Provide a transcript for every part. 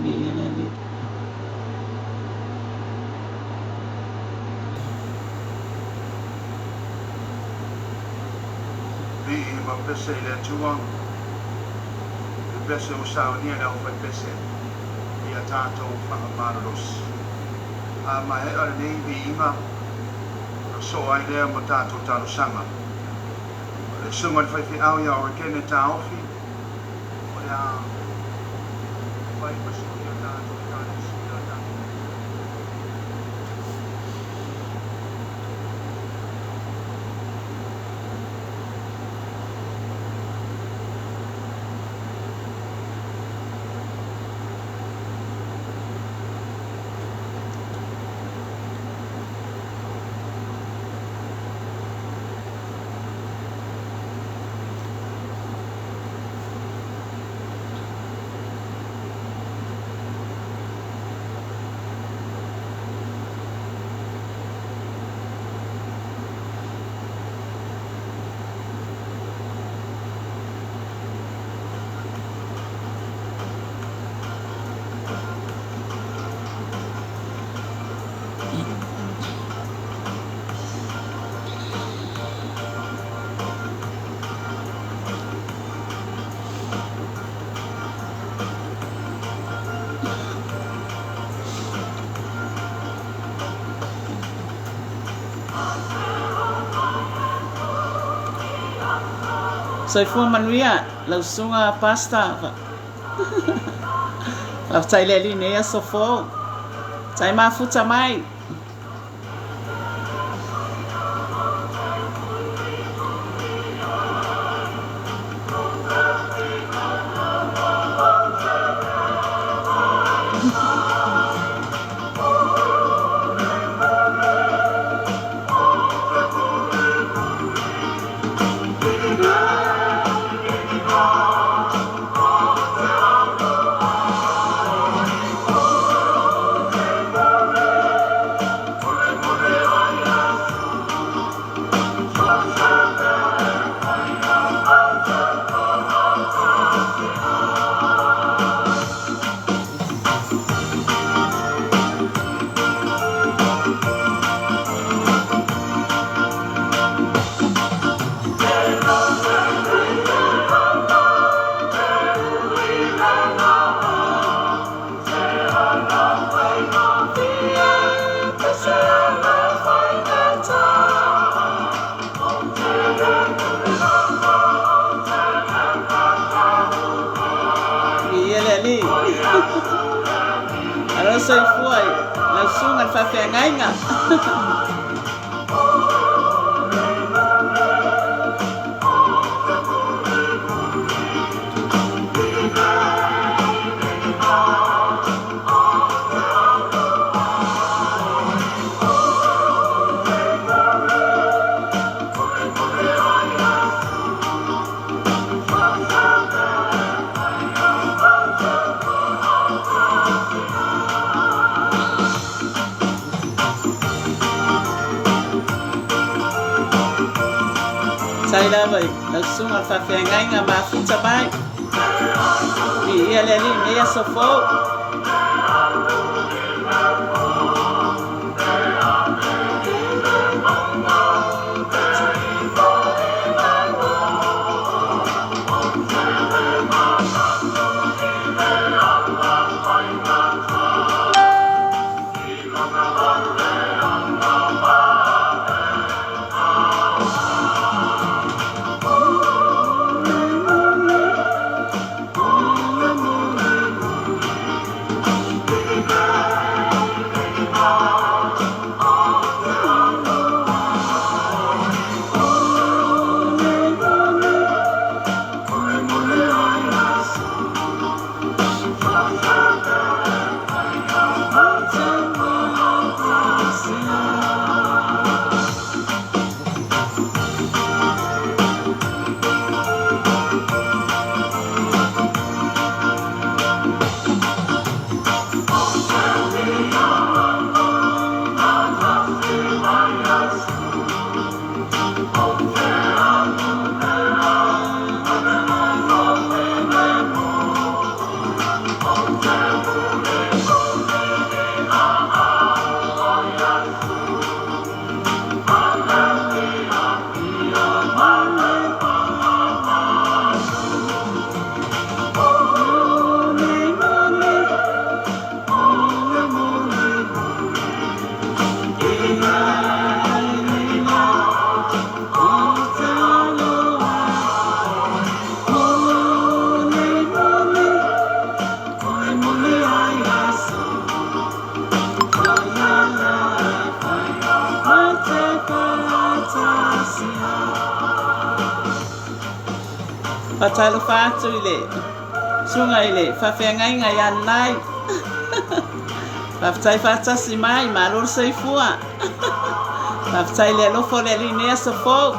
Viia le Alii. Vii ma pese i le Atua, le pese ua saunia e le aufaipese ia tatou faamalolosi. A maea lenei viiga, ona soo ai lea ma tatou talosaga. O le susuga i le faifeau ia Orekene Taofi, o le a fai ma sui o tatou Ekalesia. Soifua manuia lau susuga Pastor. Faafetai le Alii i lenei aso fou. Tai mafuta mai. Viia le Alii. Alo soifua i lau susuga i le faafeagaiga. Tai lava i lau susuga i le faafeagaiga mafuta mai. Viia le Alii i lenei aso fou. Faatalofa atu i le susuga i le faafeagaiga ia Nanai. Faafetai faatasi mai, malo le soifua. Faafetai i le alofa o le Alii i lenei aso fou.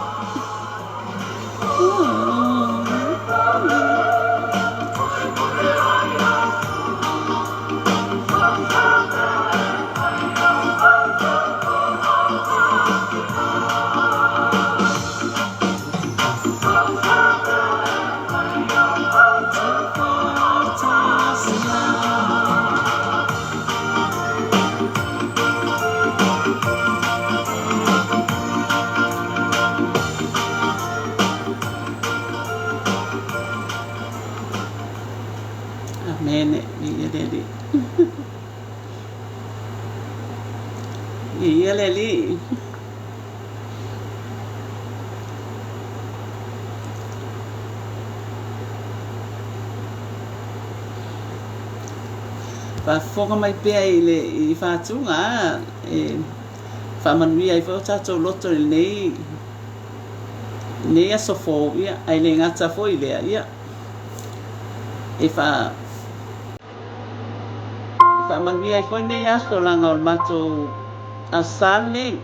Amene. Viia le Alii. Viia le Alii. Faafofoga mai pea i le i faatuga e faamanuia ai foi o tatou loto i lenei lenei aso fou, ia, ae le gata foi i lea, ia, e faa faamanuia ai foi lenei aso leaga o le matou Aso Sa lenei.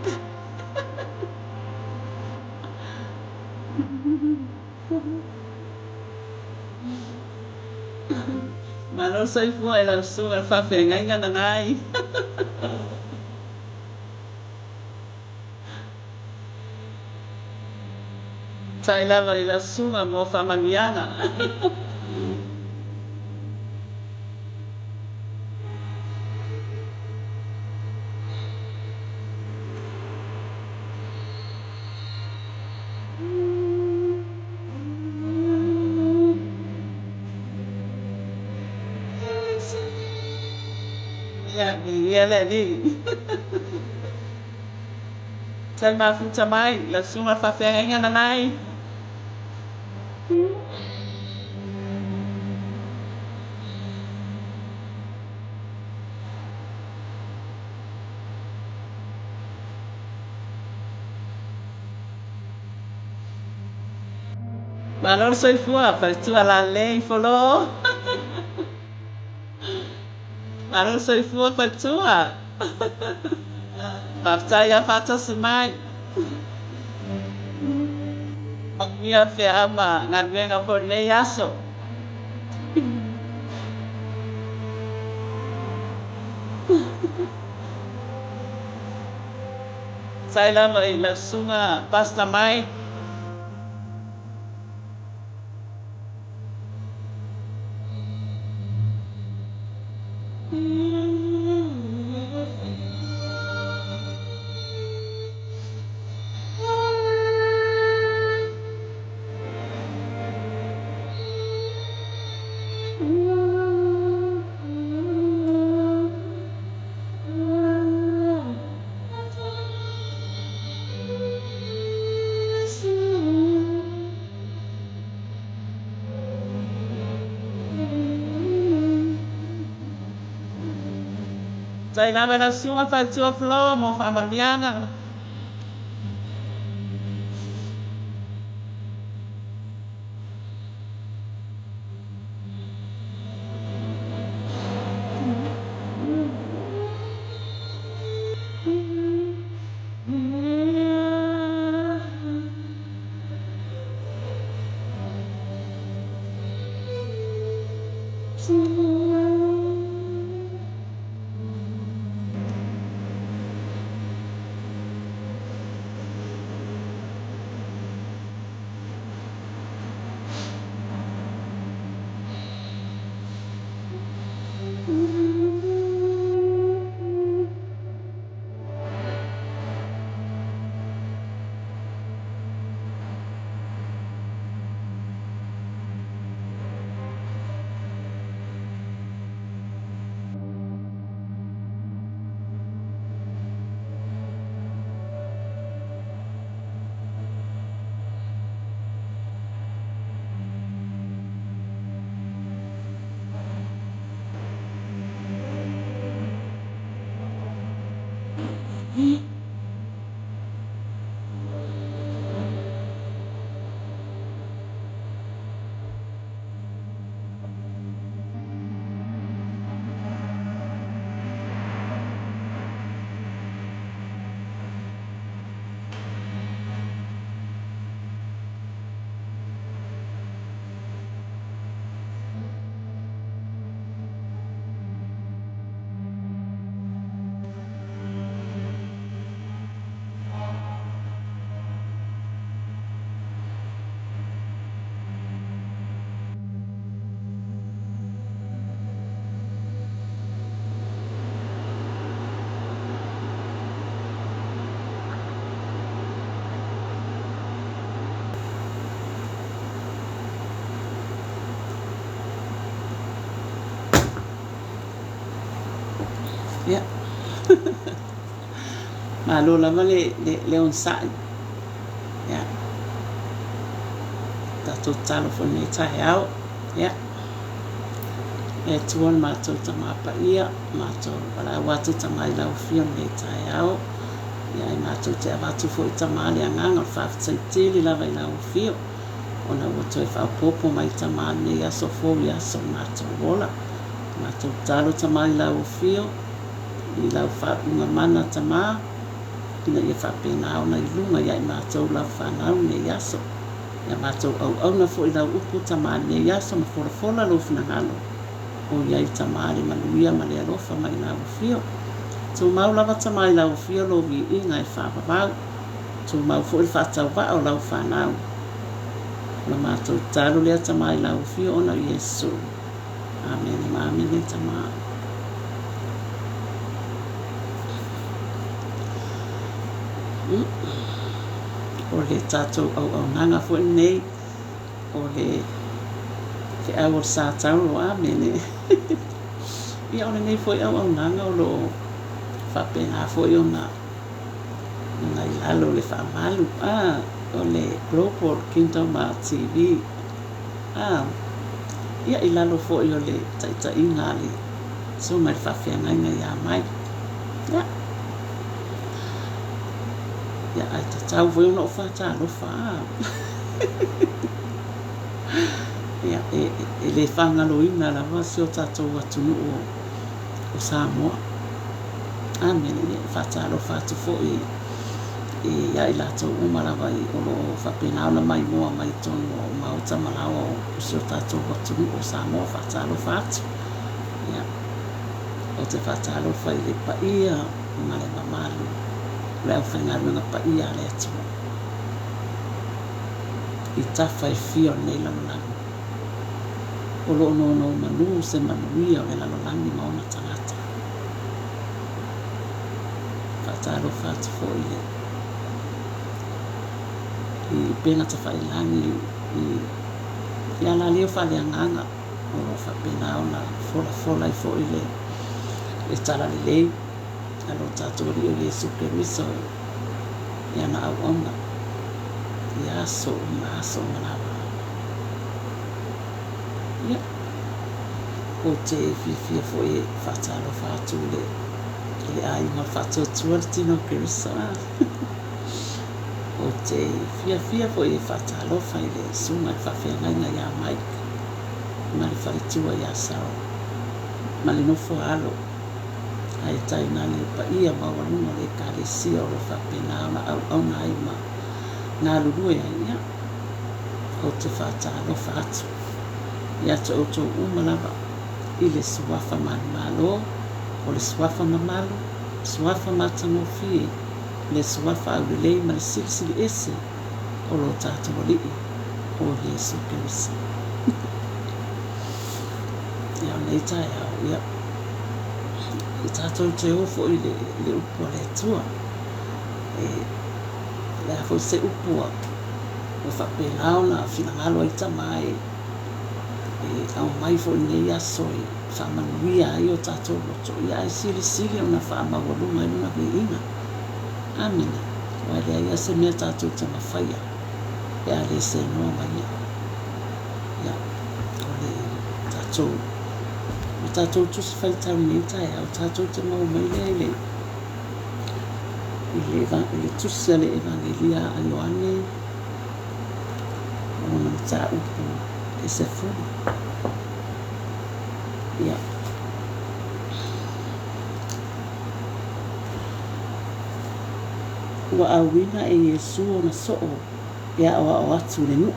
Malo le soifua i lau susuga i le faafeagaiga Nanai. Faafetai lava i lau susuga mo faamanuiaga. Ia, viia le Alii. Tai mafuta mai lau susuga faafeagaiga Nanai. Malo le soifua, faletua lalelei Folo. Malo le soifua faletua. Faafetai lava faatasi mai. Manuia feau ma galuega foi i lenei aso. Faafetai lava i lau susuga Pastor Mike. Faafetai lava i lau susuga Faletua Flo mo faamanuiaga. Ia. Malo lava le, le, le onosai. Ia. Tatou tatalo foi lenei taeao. Ia. E Atua le matou Tama Paia, matou valaau atu Tama i lau Afio lenei taeao. Ia, e matou te avatu foi Tama le agaga o le faafetai tele lava i lau Afio, ona ua toe faaopoopo mai Tama lenei aso fou i aso o matou ola. Matou tatalo Tama i lau Afio, i lau faaupuga mana Tama, ina ia faapena ona i luga ia i matou lau fanau lenei aso. Ia matou auauna foi lau upu Tama lenei aso ma folafola lou finagalo o i ai Tama le manuia ma le alofa mai lau Afio. Tumau lava Tama i lau Afio lou viiga e faavavau. Tumau foi le faatauvaa o lau fanau. O la matou tatalo lea Tama i lau Afio ona o Iesu. Amene ma amene Tama. O le tatou auaunaga foi lenei, o le feau o le sa tauro, amene. Ia o lenei foi auaunaga o lo o faapena foi ona ona i lalo o le faamalu a o le Global Kingdom TV a ia i lalo foi o le taitaiga a le Susuga i le Faafeagaiga ia Mike. Ia, ia ae tatau foi ona ou faatalofa a. Ia, e, e le faagaloina lava si o tatou atunuu o, o Samoa. Amene. Ia, e faatalofa atu foi ia i latou uma lava i, o lo o faapena ona maimoa mai totonu o maota ma laoa o si o tatou atunuu o Samoa. Faatalofa atu. Ia, ou te faatalofa i le paia ma le mamalu o le aufaigaluega paia a le Atua i tafa e fia o lenei lalolagi. O lo o nonomanu se manuia o le lalolagi ma ona tagata. Faatalofa atu foi i le i upega tafailagi i i alaleo faaleagaga o lo o faapena ona folafola ai foi le le talalelei a lo tatou Alii o Iesu Keriso i ana auauna i aso uma aso uma lava. Ia, ou te fiafia foi e faatalofa atu i le, i le aiga o le Faatuatua le Tino o Keriso. Ou te fiafia foi e faatalofa i le susuga i le faafeagaiga ia Mike ma le faletua ia Sarah ma le nofo a alo ae tainane le paia maualuga o le Ekalesia o lo o faapena ona auauna ai ma galulue ai. Ia, ou te faatalofa atu ia te outou uma lava i le Suafa manumalo, o le Suafa mamalu, Suafa matagofie, le Suafa aulelei ma le Silisili Ese o lo tatou Alii, o Iesu Keriso. Ia, o lenei taeao, ia, e tatou te o foi i le, le upu a le Atua. E, le a foi se upu ua, ua faapena ona finagalo ai Tama e, e aumai foi i lenei aso e faamanuia ai o tatou loto, ia ae silisili ona faamaualuga ai lona viiga. Amene. Aua e leai lava se mea tatou te mafaia pe a le seanoa ma Ia. Ia, o le tatou, o tatou tusi faitau i lenei taeao, tatou te maua mai lea i le, i le, i le tusi a le Evagelia a Ioane, lona mataupu e 10. Ia. Ua auina e Iesū ona soo e aʻoaʻo atu i le nuʻu.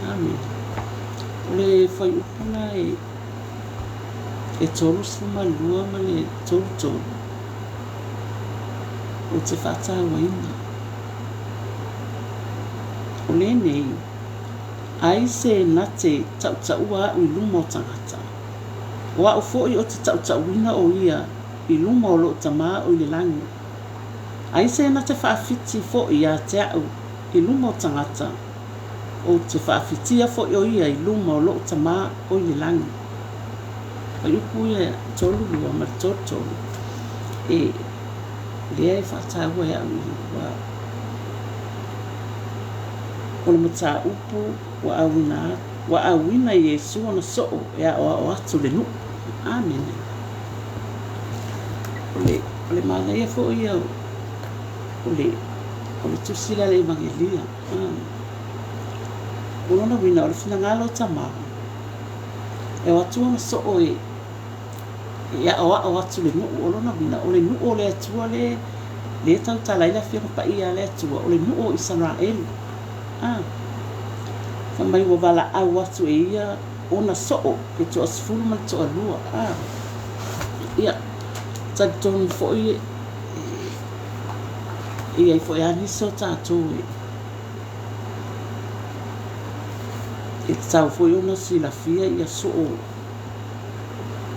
Amene. O le fuaiupu la e e 32 ma le 33, ou te faatauaina. O lenei, ai se na te taʻutaʻua aʻu i luma o tagata, o aʻu foi o te taʻutaʻuina o ia i luma o loʻu Tama o i le lagi. Ai se na te faawhiti foi iā te aʻu i luma o tagata, ou te faawhitia foi o ia i luma o loʻu Tama o i le lagi. Fuaiupu ia 32 ma le 33, e lea e faataua e au i ua o le mataupu ua auina ua auina e Iesu ona soo e aoao atu le nuu. Amene. O le, o le manaia foi ia o le, o le tusi lea a le Evagelia. O lona uiga o le finagalo o Tama, e o atu ona soo e, e aoao atu le nuu. O lona uiga o le nuu o le Atua le, le e tautala ai le Afioga Paia a le Atua, o le nuu o Isaraelu. A, fai mai ua valaau atu e ia ona soo e toasefulu ma le toalua. A, ia, talitonu foi e, e i ai foi lava nisi o tatou e, e tatau foi ona silafia ia soo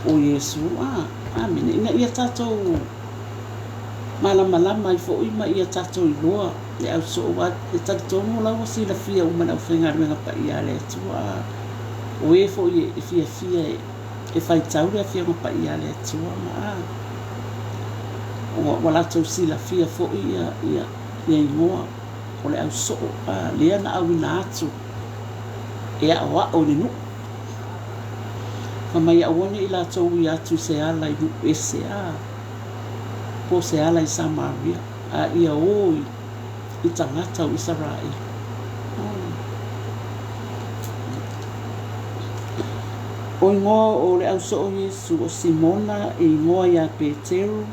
o Iesu. A, amene. Ina ia tatou malamalama ai foi ma ia tatou iloa le au soo, aua e talitonu o la ua silafia uma e le aufaigaluega paia a le Atua. A, o e foi e fiafia e faitau le Afioga Paia a le Atua ma a, ua latou silafia foi ia, ia, ia igoa o le au soo, a, lea na auina atu e aoao i le nuu. Fai mai aua ne i latou ui atu i se ala i nuu ese, a, po o se ala i Samaria, a ia o i, i tagata o Isaraelu. O igoa o le au soo o Iesu, o Simona e igoa iā Peteru,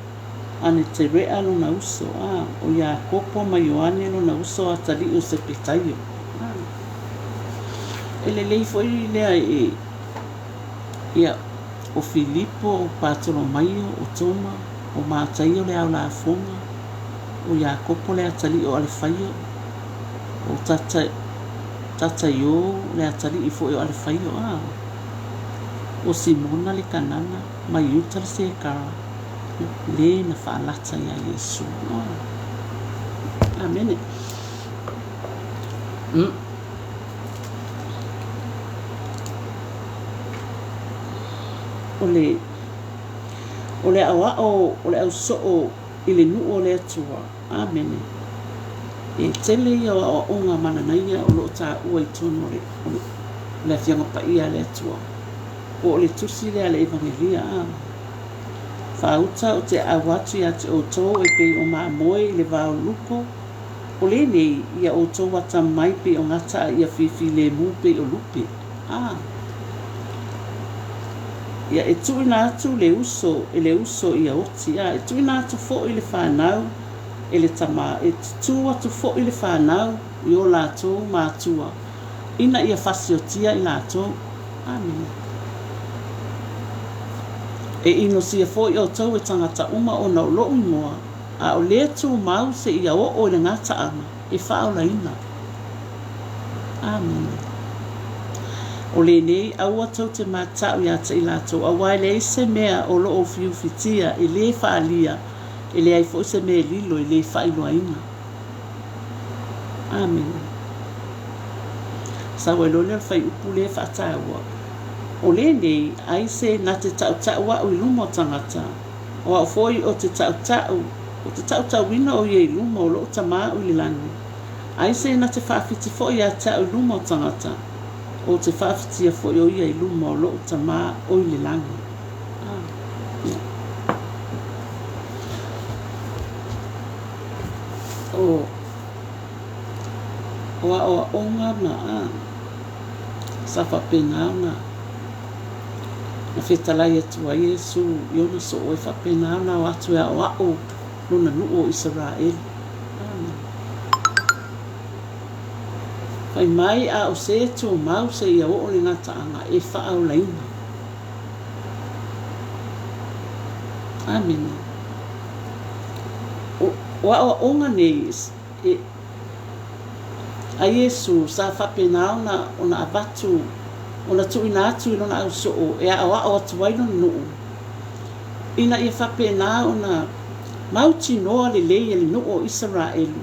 Aneterea lona uso, a o Iakopo ma Ioane lona uso atalii o Sepetaio. A e lelei foi lea e, ia, o Filipo, o Patolomaio, o Toma, o Mataio le ao lafoga, o Iakopo le atalii o Alefaio, o Tata, Tataio le atalii foi o Alefaio, a o Simona le Kanana, ma Iuta le Sekara, le na faalata iā Iesu. Amene. Mm. O le, o le aoao o le au soo i le nuu o le Atua. Amene. E tele ia o aoaoga mananaia o lo o taua i totonu o le, o le, o le Afioga Paia a le Atua. Po o le tusi lea a le Evagelia. A. Faauta o te aau atu ia te outou e pei o mamoe i le vao lupo, o lenei ia outou atamai pei o gata a ia fifilemu pei o lupe. A. Ia e tuuina atu le uso e le uso ia oti, a e tuuina atu foi le fanau e le tama, e tutū atu foi le fanau i o latou matua, ina ia fasiotia i latou. Amene. E inosia foi outou e tagata uma ona o lou igoa, a o lē tumau seia oo i le gataaga e faaolaina. Amene. O lenei, aua tou te matau iā te i latou, auā e leai se mea o lo o ufiufitia e lē faaalia, e leai foi se mea e lilo e lē faailoaina. Amene. Sau ai loa lea o le fuaiupu lea e faataua, O lenei, ai se na te tautau a'u i luma o tagata, o a'u foi o te tautau, o te tautauina o ia i luma o lo'u Tama o i le lagi. Ai se na te faafiti foi ia te a'u i luma o tagata, o te faafitia foi o ia i luma o lo'u Tama o i le lagi. Amene. O, o aoaoga ma a, sa faapena ona na fetalai atu ai Iesu i ona soo e faapena ona o atu e aoao lona nuu o Isaraelu. Amene. Fai mai a o se tumau seia oo le gataaga e faaolaina. Amene. O, o aoaoga nei e, a Iesu sa faapena ona, ona avatu, ona tuuina atu i lona ausoo e aoao atu ai lona nuu, ina ia faapena ona mautinoa lelei e le nuu o Isaraelu,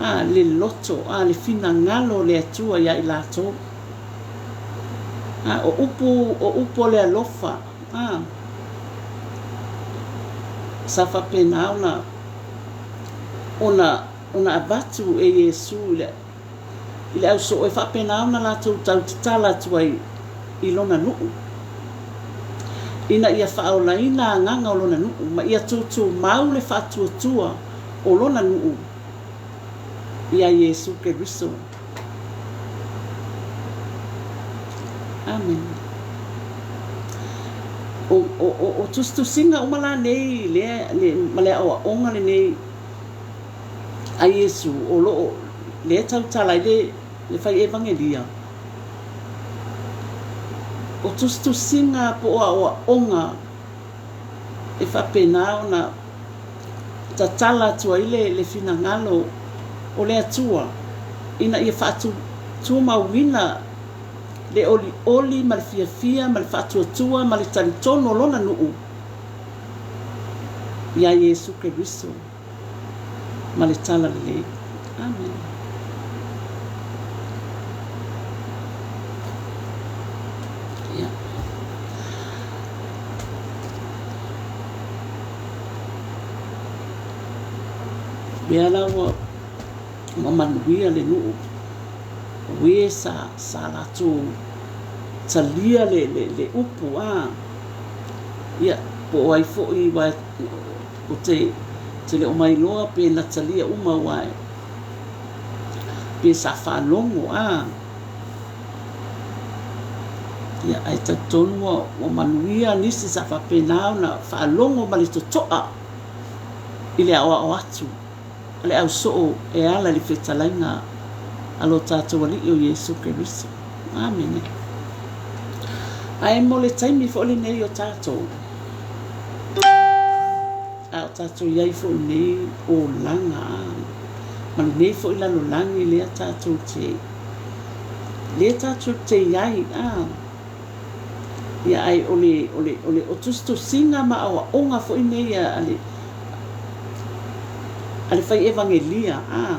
a, le loto, a, le finagalo o le Atua iā i latou. A, o upu, o upu o le alofa, A sa faapena ona ona ona avatu e Iesu i le i le ausoo e faapena ona latou tau tatala atu ai i lona nuu, ina ia faaolaina agaga o lona nuu ma ia tutumau le faatuatua o lona nuu iā Iesu Keriso. Amene. O, o, o, o tusitusiga uma la nei lea le, ma le aoaoga lenei a Iesu o lo o lea e tautala ai le, le fai evagelia, o tusitusiga po o aoaoga e faapena ona tatala atu ai le, le finagalo o le Atua ina ia faatumauina le olioli ma le fiafia ma le faatuatua ma le talitonu o lona nuu iā Iesu Keriso ma le Talalelei. Amene. Ia. Mea la ua ua manuia le nuu o e sa sa latou talia le le le upu a ia po o ai foi aua ou te te le o mailoa pe na talia uma aua pe sa faalogo a ia ae talitonu ua ua manuia nisi sa faapena ona faalogo ma le totoa i le aoao atu a le ausoo e ala i le fetalaiga a lo tatou Alii o Iesu Keriso. Amene. Ae mo le taimi foi lenei o tatou, a o tatou i ai foi i lenei olaga, a, ma lenei foi lalolagi lea tatou te, lea tatou te i ai, a, ia ae o le, o le, o le, o tusitusiga ma aoaoga foi nei a le, a le fai evagelia, a,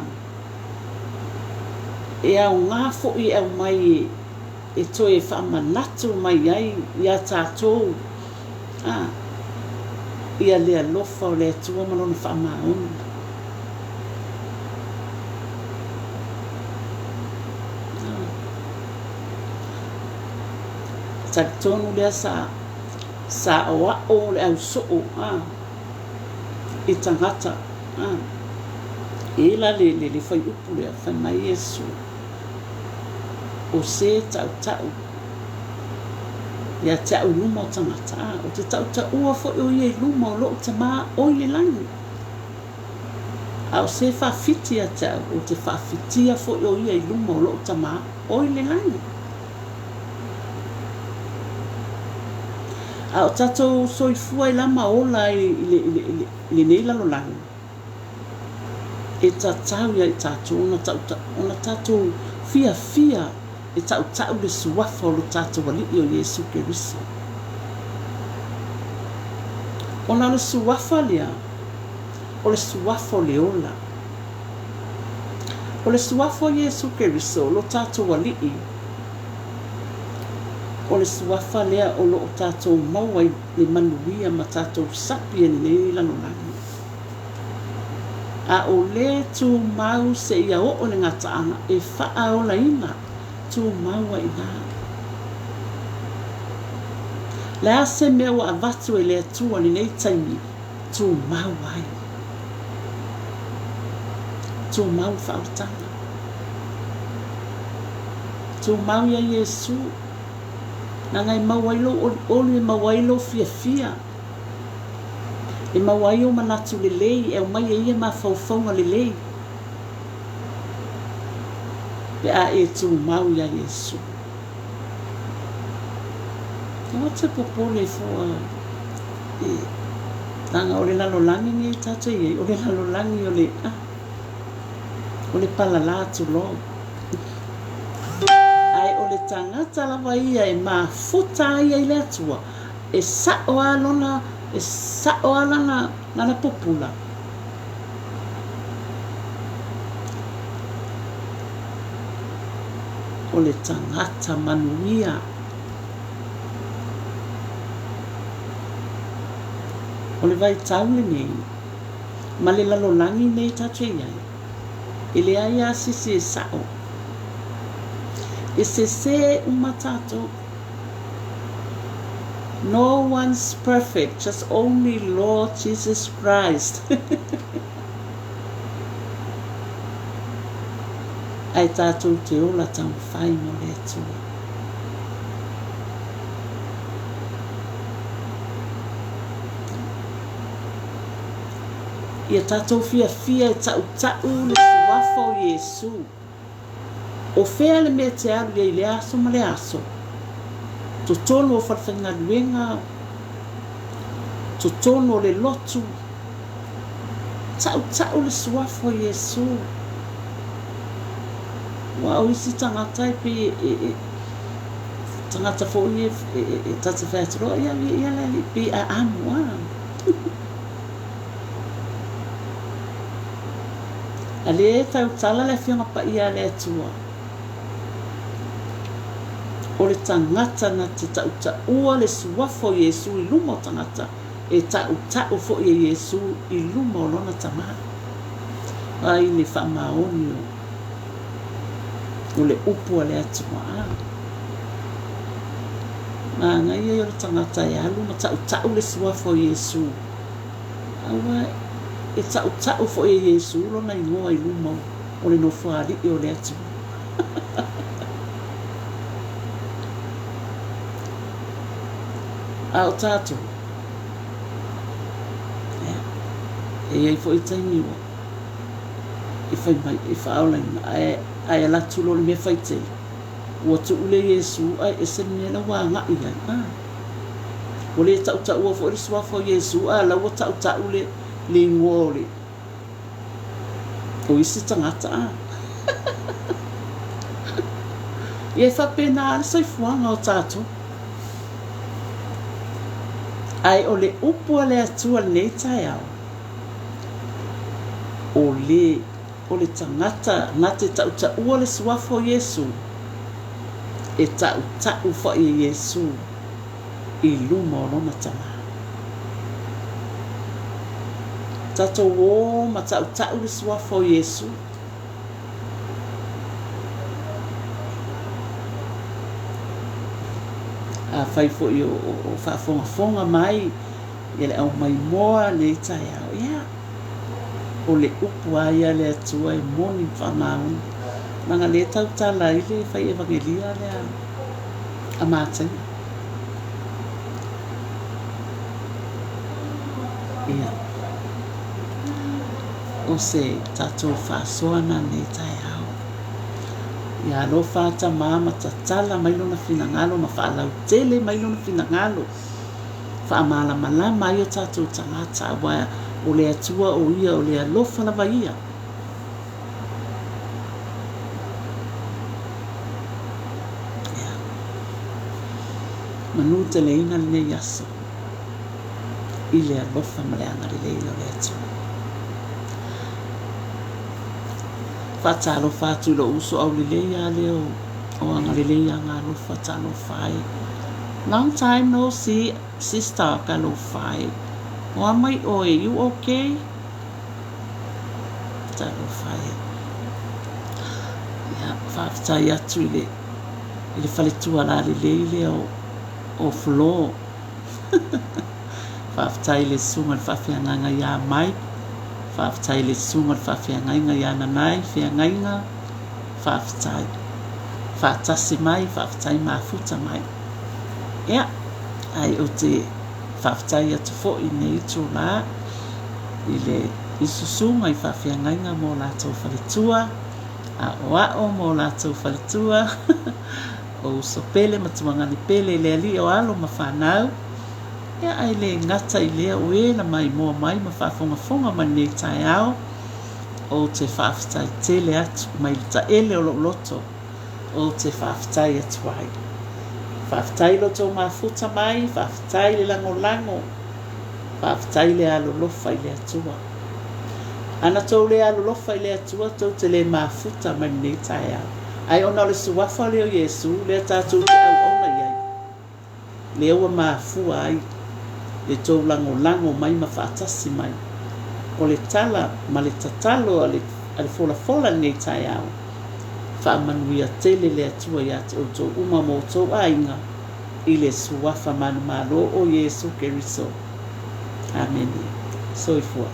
e aoga foi e aumai e, e toe faamanatu mai ai iā tatou, a, ia le alofa o le Atua ma Lona faamaoni. Talitonu lea sa sa aoao le ausoo a i tagata a e la le le le fuaiupu lea fai mai Iesu o se tautau ia te au i luma o tagata a o te tautaua foi o ia i luma o lou Tama o i le lagi. A o se faafiti ia te au, ou te faafitia foi o ia i luma o lou Tama o i le lagi. A o tatou soifua ai la ma ola ai i le, i le, i le, i lenei lalolagi, e tatau ia i tatou ona, tauta, ona tatou fiafia e tautau le suafa o lo tatou Alii o Iesu Keriso. Ona o le suafa lea, o le suafa o le ola. O le suafa o Iesu Keriso, lo tatou Alii, o le suafa lea o lo o tatou maua ai le manuia ma tatou sapi ai i lenei lalolagi. A o le tumau seia oo i le gataaga e faaolaina, tumau ai i ina. Le a se mea ua avatu e le Atua i lenei taimi, tumau ai. Tumau le faaolataga. Tumau ia Iesu, leaga e maua ai lou olioli, e maua ai lou fiafia. E maua ai ou manatu lelei, e aumai e ia mafaufauga lelei pe a e tumau iā Iesu. Aua te popole fua e leaga o le lalolagi nei tatou i ai, o le lalolagi o le a, o le palalā tulou. Ae o le tagata lava ia e mafuta ai ia i le Atua, E sa'o a lona, e sa'o a lana, lana pupula. O le tagata manuia. O le vaitau lenei, ma le lalolagi nei tatou te i ai, e leai lava se isi e sao. E sesē uma tatou. No one's perfect, just only Lord Jesus Christ. Ae tatou te ola taumafai mo le Atua. Ia tatou fiafia e taʻutaʻu le Suafa o Iesu. O fea le mea e te alu i ai i lea aso ma lea aso? Totonu o falefaigaluega, totonu o le lotu, taʻutaʻu le Suafa o Iesu. Aua o isi tagata e pei e, tagata foi e ta te fai atu loa, ia, ia le alii, pei a amo a. A lea e tautala le Afioga Paia a le Atua, o le tagata na te tautaua le Suafa o Iesu i luma o tagata, e tautau foi e Iesu i luma o lona Tama. Ai le faamaoni o le upu a le Atua. A manaia ia o le tagata e alu ma tautau le Suafa o Iesu. Aua e tautau foi e Iesu lona igoa i luma o le Nofoalii o le Atua. A o tatou, ia, e i ai foi taimi ua e fai mai, e faaolaina, ae, ae ala atu loa le mea faitele, ua tuu le Iesu ae ese le mea la ua agai ai. A. Ua le tautaua foi le suafa o Iesu, a o la ua tautau le, le igoa o le, o isi tagata. A. Ia e faapena le soifuaga o tatou. Ae o le upu a le Atua lenei taeao, o le, o le tagata na te tautaua le suafa o Iesu, e tautau foi e Iesu i luma o lona Tama. Tatou ō ma tautau le suafa o Iesu. Afai foi o, o, o faafogafoga mai ia le aumaimoa nei taeao, ia, o le upu a ia a le Atua e moni ma faamaoni. Leaga lea e tautala ai le fai evagelia lea a Mataio. Ia, o se tatou faasoa na nei taeao. Ia alofa Tama ma tatala mai lona finagalo ma faalautele mai lona finagalo. Faamalamalama ai o tatou tagata aua o le Atua o ia o le alofa lava ia. Ia. Manu teleina lenei aso i le alofa ma le agalelei o le Atua. Faatalofa atu i lou uso aulelei a lea o agalelei agalofa talofa e. Long time no see sister talofa e. Oa mai oe, you okay? Talofa e. Ia, faafetai atu i le i le faletua lalelei lea o o Flo. Faafetai i le susuga i le faafeagaiga ia Mike. Faafetai i le susuga i le faafeagaiga ia Nanai Feagaiga. Faafetai. Faatasi mai, faafetai mafuta mai. Ia, ae ou te faafetai atu foi i lenei itulā i le i susuga i faafeagaiga mo latou faletua, aoao mo latou faletua, o uso pele ma tuagane pele i le alii o alo ma fanau, ia ae le gata i lea o e na maimoa mai ma faafogafoga mai lenei taeao, ou te faafetai tele atu mai le taele o lou loto, ou te faafetai atu ai. Faafetai lo tou mafuta mai, faafetai le lagolago, faafetai le alolofa i le Atua. Ana tou le alolofa i le Atua, tou te le mafuta mai lenei taeao. Ae ona o le suafa lea o Iesu, lea tatou te auauna i ai, lea ua mafua ai le tou lagolago mai ma faatasi mai. O le tala ma le tatalo a le a le folafola i lenei taeao, faamanuia tele le Atua ia te outou uma ma outou aiga i le Suafa manumalo o Iesu Keriso. Amene. Soifua.